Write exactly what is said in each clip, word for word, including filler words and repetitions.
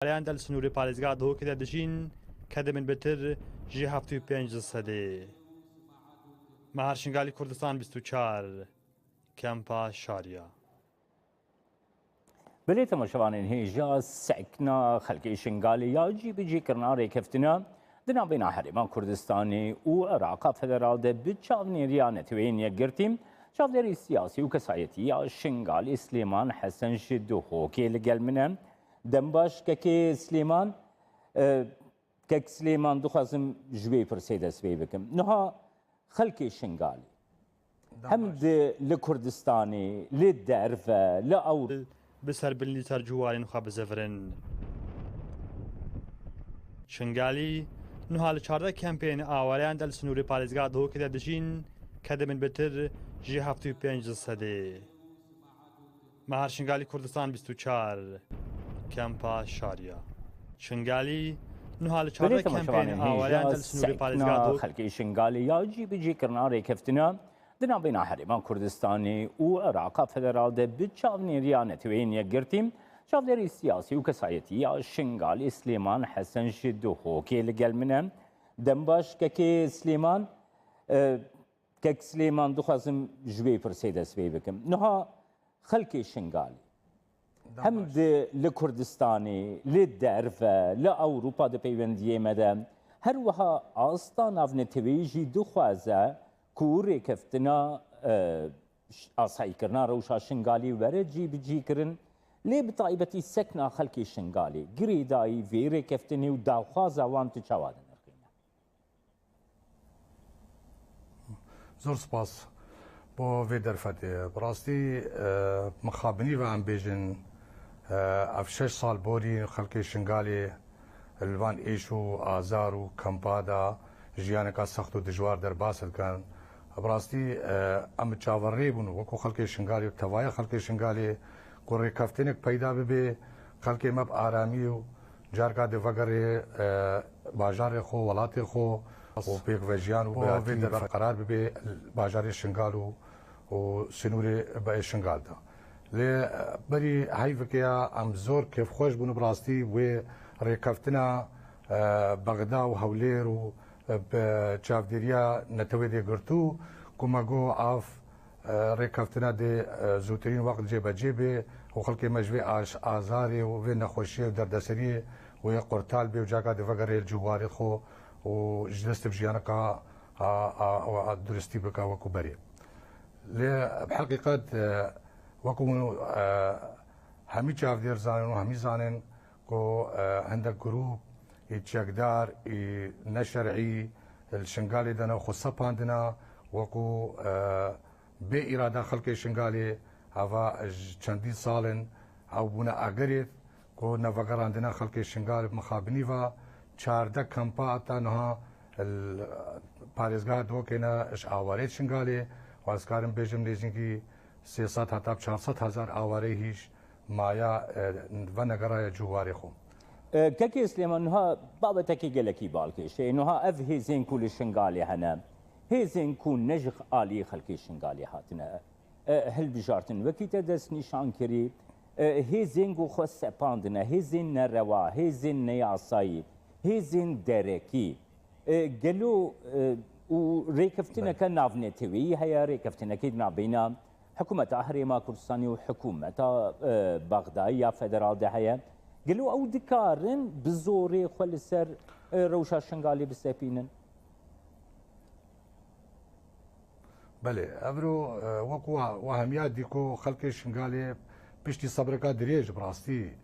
Awareyan de li sinûrê parêzgeha Duhokê de dijîn, kedê min bitir ji heftê û pênc sedê. Mehar Şingalî, Kurdistan bîst û çar, Kempa Şariya. Belê temaşevanên hêja, sekna xelkê Şingalê ya cîbicîkirina rêkeftina di navbêna Herêma Kurdistanê û Iraqa Federal de bi çavnêriya Neteweyên Yekgirtî, çavdêrê siyasî û kesayetî ya Şingalê Silêman Hesen ji Duhokê li gel min e. Dem baş, kekê Silêman. E, kek Silêman, dixwazim ji wê pirsê dest pê bikim. Niha xelkê Şingalê hem di, li Kurdistanê, li derve, li Ewro- bi ser bin lîter ciwarên xwe bizivirin. Şingalî niha li çardeh kempên awareyan de li sinûrê parêzgeha Duhokê de dijîn, kedê min bitir ji heftê û pênc sedê. Mehar Şingalî, Kurdistan bîst û çar, Kempa Şariya. Şingalî niha li çardeh kempên awareyan de li sinûrê parêzgeha Duhokê. Xelkê Şingalê ya cîbicîkirina rêkeftina di navbêna Herêma Kurdistanê û Iraqa Federal de bi çavnêriya Neteweyên Yekgirtî, çavdêrê siyasî û kesayetî ya Şingalê Silêman Hesen ji Duhokê li gel min e. Dem baş, kekê Silêman. E, Kek Silêman, dixwazim ji wê pirsê dest pê bikim. Niha xelkê Şingalê hem di, li Kurdistanê, li derve, li Ewropa di peywendiyê me de, her wiha asta navneteweyî jî dixwaze ku rêkeftina, e, ş-, asayîkirina rewşa Şingalê were cîbicîkirin. Lê bi taybetî sekna xelkê Şingalê girêdayî vê rêkeftinê û daxwaza wan tu çawa dinirxîne? Zor spas bo vê derfetê. Bi rastî, e, mixabinî ve em bêjin, e, ev şeş sal borî xelkê Şingalê li van êş û azar û kampa de jiyaneka sext û dijwar derbas dikin. Bi rastî, e, em çaverê bûn, wekû xelkê Şingalê, tevaya xelkê Şingalê, ku rêkeftinek peyda bibe, xelkê me bi aramî û carka dê vegerê, e, bajarê xwe, welatê xwe û pêkvejiyan û bo vê birayetî derfet berqerar bibe bajarê Şingal û, û sinûrê be Şingal de. Lê, e, berî heyveke ya em zor kêfxweş bûn bi rastî wê rêkeftina, e, Bexda û Hewlêr û, e, bi çavdêriya Netewê Yekgirtû ku me got ev, e, rêkeftina dê, e, zûtirîn wext cêbecê bê û xelkê me ji vê aş-, azarê û vê nexweşiyê û derdeseriyê wê qurtal bê û caka dê vegerê li ciwarê xwe û ji dest bi jiyaneka a, a, a, a duristî bike wekû berê. Lê bi heqîqet, e, wekû, e, hemî çavdêr zanin û hemî zanin ku, e, hindek grûp ê çekdar, ê neşer'î li Şingalê de ne xwe sepandine, wekû, e, bê îrada xelkê Şingalê heva ji çendî sal in ew bûne agerê ku nevegerandina xelkê Şingalê bi mixabinî ve çardeh kampa heta niha li parêzgeha Duhokê ne ji awarê Şingalê, û ez karim bêjim nêzîkî sê sed heta çar sed hezar awarê hîş maya, e, venegeraye ciwarê xwe. E, Kekê Silêman, niha babetekî gelekî balkêş e. Niha ev hêzên ku li Şingalê hene, hêzên ku ne ji aliyê xelkê Şingalê hatine, e, hilbijartin, wekî te destnîşan kirî, e, hêzên ku xwe sepandine, hêzên nerewa, hêzên neyasayî, hêzên derekî, e, gelo, e, û rêkeftineke navneteweyî heye, rêkeftinekê di navbeyna Hikûmeta Herêma Kurdistanê û hikûmeta, e, Bexdayê ya federal de heye. Gelo ew dikarin bi zorê xwe li ser, e, rewşa Şingalê bisepînin? Belê, evro, e, wek wa, wa hemiya dî ku xelkê Şingalê piştî sebreka dirêj bi rastî,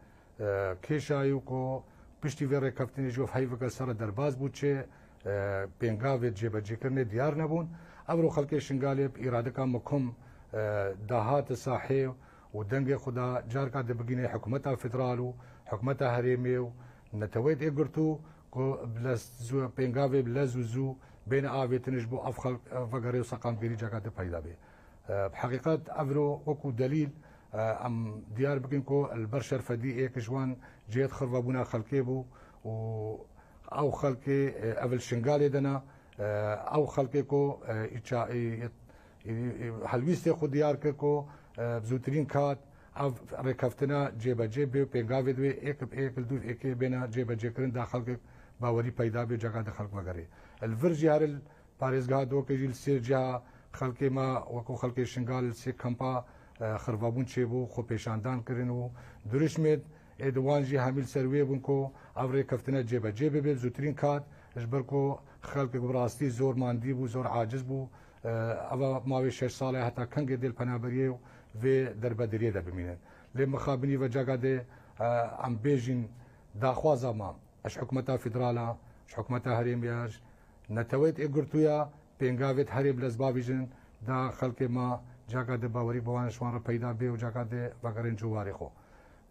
e, kêşayî û ku piştî vê rêkeftinê jî wek heyveke ser re derbas bû çê, e, pêngavê cêbecêkirinê diyar nebûn. Evro xelkê Şingalê bi îradeka mikum, e, dahate sahê û dengê xwe da carka dibigîne hikûmeta federal û hikûmeta herêmê û neteweyê yekgirtû ku bi lez zû, pêngavê bi lez û zû bêne avêtin ji bo ev xelk, ev vegerê û seqamgirî caka di peyda bê. E, bi heqîqet evro wekû delîl, e, em diyar bikin ku li ber şerfedî êk ji wan cihê xirvebûna xelkê bû û ew xelkê, e, ev li Şingalê de ne, e, ew xelkê ku, e, î ça-, î, î, î, helwîstê xwe diyar kir ku, e, bi zûtirîn kat Ev rêkeftina cêbecê bê û pêngavê divê êk bi êk, li dûv êkê bêne cêbecêkirin, da xelkek bawerî peyda bê, caka di xelk vegerê. Li vir jî her li parêzgeha Dokê jî li sê ciha xelkê me wekû xelkê Şingal li sê kampa, e, xirvebûn çêbû, xwe pêşandan kirin û durişmê ê di wan jî hemî li ser wê bûn ku ev rêkeftine cêbecê bibe, zûtirîn kat, ji ber ku xelkek bi rastî zor mandî bû, zor aciz bû. E, eva mawê şeş sal e heta kengê dê li penaberiyê û vê derbediriyê de bimînin. Lê mixabinî ve caka dê, e, em bêjin daxwaza me ji hikûmeta federal a, ji hikûmeta herêmî ya, ji neteweyê Yekgirtû ya, pêngavê herêm lezbavîjin da xelkê me caka dê bawerî bi wan, ji wan re peyda bê û caka dê vegerên ciwarê xwe.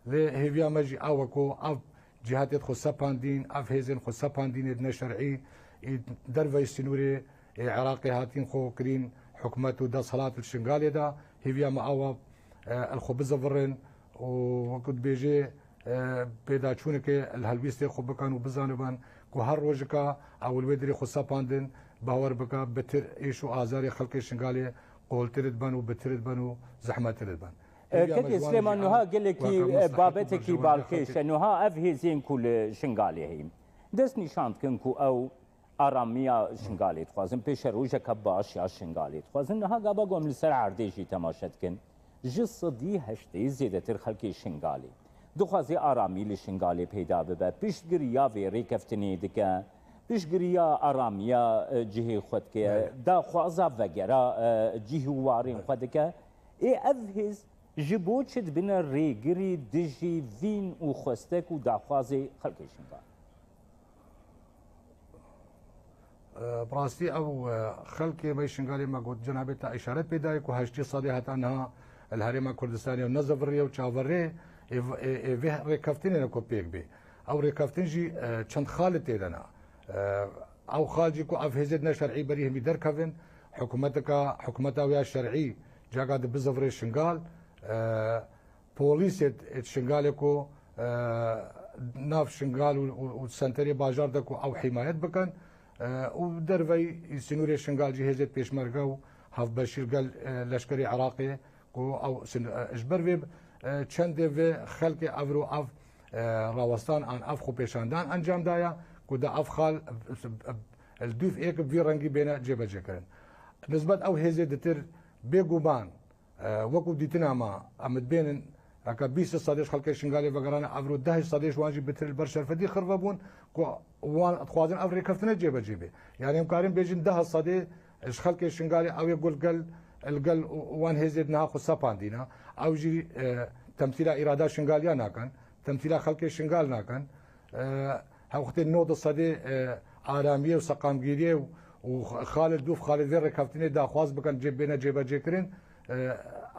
Lê hêviya me jî ew e ku ev cihetê xwe sepandîn, ev hêzên xwe sepandînê di neşer'î, ê derveyî sînorê ê Iraqê hatîn xwe kirîn hikûmet û desthilat li Şingalê de. Hêviya me ew e, e, li xwe bizivirin û wekî dibêjê, e, pêdaçûnekê li helwîstê xwe bikin û bizanibin ku her rojeka ew li wê dirê xwe sepandin, bawer bike, bitir êş û azarê xelkê Şingalê qoltir dibin û bitir dibin û zehmetir dibin. E, Hêviya me Kekê ji wan Silêman, jî niha ew gelekî, weke e, maslahet û babetekî berjewendiyê balkêş e. Xelkê. Niha ev hêzên ku li Şingalê heyî, dest nîşan dikin ku ew aramiya Şingalê dixwazin, pêşerojeke baş ya Şingalê dixwazin. Niha gava ku em li ser erdê jî temaşe dikin, ji sedî heştê zêdetir xelkê Şingalê dixwaze aramî li Şingalê peyda bibe. Piştgiriya vê rêkeftinê dike, piştgiriya aramiya, e, cihê xwe dike, Evet. daxwaza vegera, e, cih û warên Evet. xwe dike. Ê ev hêz ji bo çi dibine rêgirî dijî vîn û xwestek û daxwazê xelkê Şingalê? E, bi rastî ew, e, xelkê me Şingalê me got, cenabê te îşaret pê dayê ku heştê sedê heta niha li Herêma Kurdistanê ew neziviriye û çaverê ê, ê, ê vê rêkeftinê ne ku pêk bê. Ew rêkeftin jî, e, çend xal tê de ne. E, ew xal jî ku ev hêzê neşer'î berî hemî derkevin, hikûmeteka, hikûmeta wê ya şer'î caka di bizivirê Şingal, e, polîsê ê Şingalê ku, e, nav Şingal û, û, û senterê bajar de ku ew hîmayet bikin, e, û derveyî sînorê Şingal jî hêzê pêşmerge û hevbeşî li gel, e, leşkerê Iraqê ku ew sin-, e, ji ber vê, e, çendê vê xelkê evro ev, e, rawestan an ev xwepêşandan encam daya ku da ev xal, e, li dûv êk bi vî rengî bêne cêbecêkirin. Nisbet ew hêzê ditir bêguman, E, wekû dîtina me, em dibênin, heke bîst sedê ji xelkê Şingalê vegerane, evro deh sedê ji wan jî bitir li ber şerfetî xirve bûn, ku wan dixwazin ev rêkeftine cêbecê bê. Yanî em karin bêjin deh sedê ji xelkê Şingalê ew ê ku li gel, li gel wan hêzê niha xwe sepandîne. Ew jî, e, temsîla îrada Şingaliya nakin, temsîla xelkê Şingal nakin. E, Hewxtê nod sedê, e, aramiyê û seqamgiriyê û, û xalê dûv xalê vê rêkeftinê daxwaz bikin, cê-, bêne cêbecêkirin, e,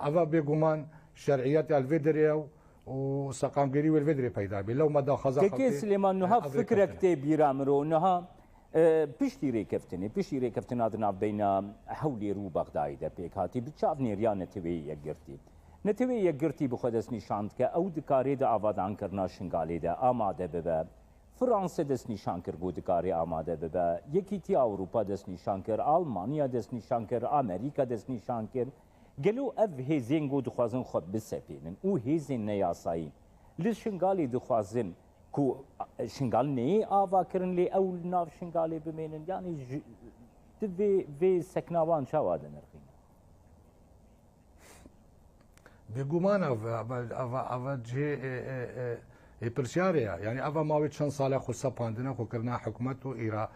eva bêguman şer'iyet ya li vê derê ye û seqamgirî wê li vê derê peyda bê. Lew me daxwaza Kekê xelkê, Silêman, e, niha ev fikrek rêkeftin. Tê bîra min ro. Niha, e, piştî rêkeftinê, piştî rêkeftina di navbeyna Hewlêr û Bexdayê de pêk hatî, bi çavnêriya Neteweyê Yekgirtî. Neteweyê Yekgirtî bi xwe destnîşan dike, ew dikarê di avadankirina Şingalê de amade bibe. Fransa destnîşan kir ku dikarê amade bibe. Yekîtiya Ewropa destnîşan kir, Almanya destnîşan kir, Amerîka destnîşan kir. Gelo ev hêzên ku dixwazin xwe bisepênin û hêzên neyasayî li Şingalê dixwazin ku Şingal neyê avakirin lê ew li nav Şingalê bimênin? Yanî ji, tu vê, vê sekna wan çawa dinirxîne? Bêguman ev, ev, ev, ev cihê, e, e, e, e, pirsyarê ye. Yanî ev ma wê çend sal e xwe sepandine, xwe kirine hikûmet û îra-,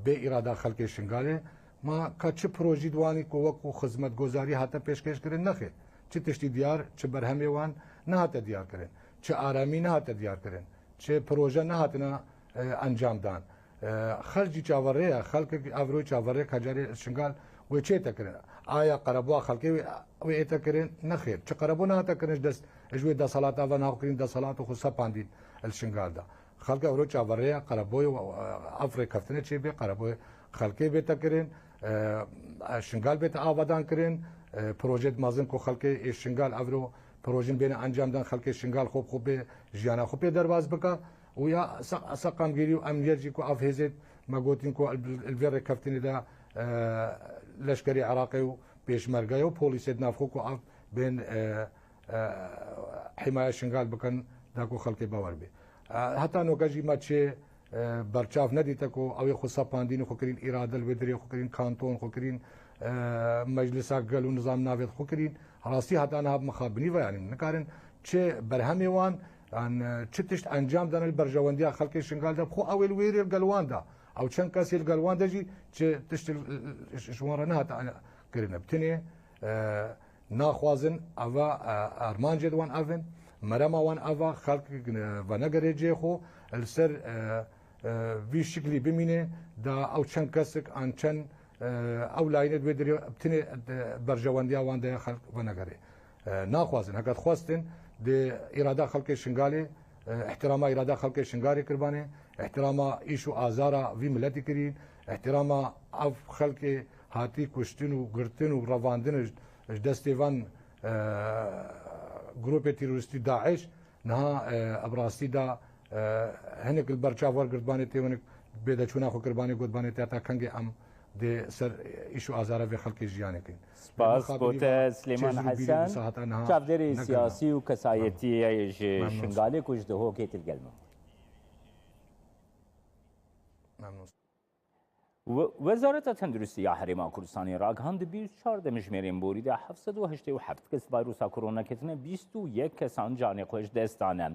bê îrada xelkê Şingalê. Ma ka çi projî di wanî ku wekû xizmetgozarî hate pêşkêş kirin, nexêr. Çi tiştî diyar, çi berhemê wan nehate diyar kirin. Çi aramî nehate diyar kirin. Çi proje nehatine, e, encam dan. E, xelk jî çaverê ye, xelkek evroyê çaverê ka carê Şingal wê çê te kirin. Aya qereboa xelkê wê, wê ê te kirin? Nexêr. Çi qerebo nehate kirin ji dest, ji wê desthilata ve naxwe kirîn desthilata xwe sepandîn li Şingal de. Xelk evro çaverê ye, qereboyê, e, ev rêkeftinê çê bê, qereboyê xelkê bê te kirin. E, Şingal bê te avadan kirin. E, projeyê mezin ku xelkê ê Şingal evro projin bêne encam dan, xelkê Şingal xwe bi xwe bê jiyana xwe pê derbas bike. Û ya se-, seqamgirî û emniyet jî ku ev hêzê me gotîn ku li, li vê rêkeftinê de, e, leşkerê Iraqê û pêşmergeyê û polîsê di nav xwe ku ev bên, e, e, himaya Şingal bikin, da ku xelkê bawer bê. E, heta noke jî me çê, e, berçav nedîte ku ew ê xwe sepandînî xwe kirîn îrade li wê dirê xwe kirîn kanton xwe kirîn, e, meclisa gel û nizam navê xwe kirîn. Rastî heta niha bi mixabinî ve, yanî nikarin çi berhemê wan, yan, e, çi tişt encam dane li berjewendiya xelkê Şingal de, bi xwe ew ê li wê rê li gel wan de. Ew çend kesê li gel wan de jî çi tişt li, ji wan re nehate kirine. Bi tinê, e, naxwazin eva, e, armancê di wan ev in, merema wan eva, xelk, e, venegere cihê xwe, li ser, e, e, vî şiklî bimîne, da ew çend kesik an çend, e, ew layînê di wê dirê bi tinê, e, berjewendiya wan de xelk venegere. E, naxwazin, heke dixwestin, dê îrada xelkê Şingalê, e, ihtirama îrada xelkê Şingalê kirbanê, ihtirama îş û azara vî miletî kirîn, ihtirama ev xelkê hatî kuştin û girtin û revandin ji, ji destê van, e, grûpê terorîstî DAIŞ, niha, e, ev rastî da, e, hinek li ber çav wergirtbanê tê, hinek bêdeçûna xwe kirbanê gotbanê tê, heta kengê em dê ser îş û azara vê xelkê jiyanê kin. Spas bo te, Silêman Hesen, çavdêrê siyasî û kesayetiyê ji Şingalê ku ji Dihokê til gel me. Memnun. We-, Wezareta Tenduristî ya Herêma Kurdistanê ragihand, di bîst û çar demjimêrên borî de heft sed û heştê û heft kes vayrosa korona ketine, bîst û yek kesan canê xwe ji dest dane.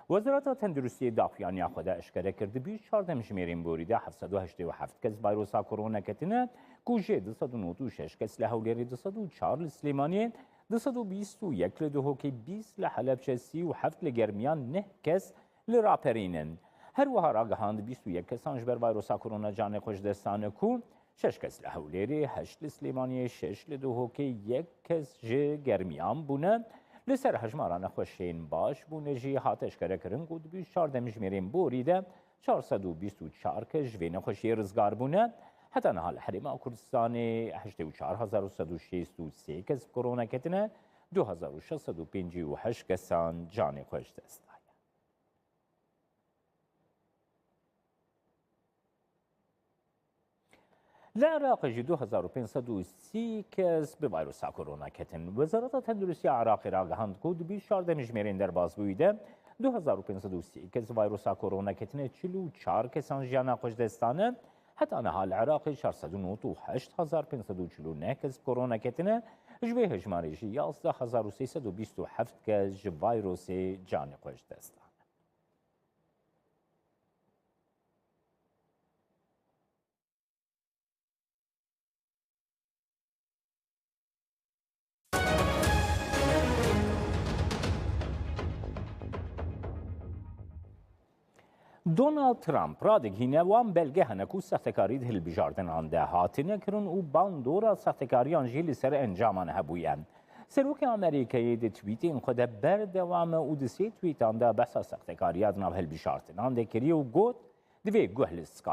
Wezareta Tenduristiyê daxuyaniya xwe de eşkere kir, di bîst û çar demjimêrên borî de heft sed û heştê û heft kes vayrosa korona ketine, ku jê du sed û nod û şeş kes li Hewlêrê, du sed û çar li Silêmaniyê, du sed û bîst û yek li Duhokê, bîst li Helebçe, sî û heft li Germiyan, neh kes li raperîn in. Her wiha ragihand, bîst û yek kesan ji ber vayrosa korona canê xwe ji dest dane, ku şeş kes li Hewlêrê, heşt li Silêmaniyê, şeş li Duhokê, yek kes ji Germiyan bûne. Li ser hejmara nexweşên baş bûne jî hat eşkerekirin ku di bîst û çar demjimêrên borî de çar sed û bîst û çar kes ji vê nexweşiyê rizgar bûne. Heta niha li Herêma Kurdistanê heştê û çar hezar û sed û şêst û sê kes bi korona ketine, du hezar û şeş sed û pêncî û heşt kesan canê xwe ji dest daye. Li Iraqê jî du hezar û pênc sed û sî kes bi vayrosa korona ketin. Wezareta Tenduristiya Iraqê ragihand ku di bîst û çar demjimêrên derbasbûyî de du hezar û pênc sed û sî kes vayrosa korona ketine, çil û çar kesan jiyana xwe ji dest dane. Heta niha li Iraqê çar sed û nod û heşt hezar pênc sed û çil û neh kes bi korona ketine, ji vê hejmarê jî yazdeh hezar û sê sed û bîst û heft kes ji vayrosê canê xwe ji dest dane. Donald Trump radigihîne, wan belge hene ku sextekarî di hilbijartinan de hatine kirin û bandora sextekariyan jî li ser encaman hebûye. Serokê Amerîkayê di twîtên xwe de berdewam e û di sê twîtan de behsa sextekariya di nav hilbijartinan de kiriye û got, divê guh li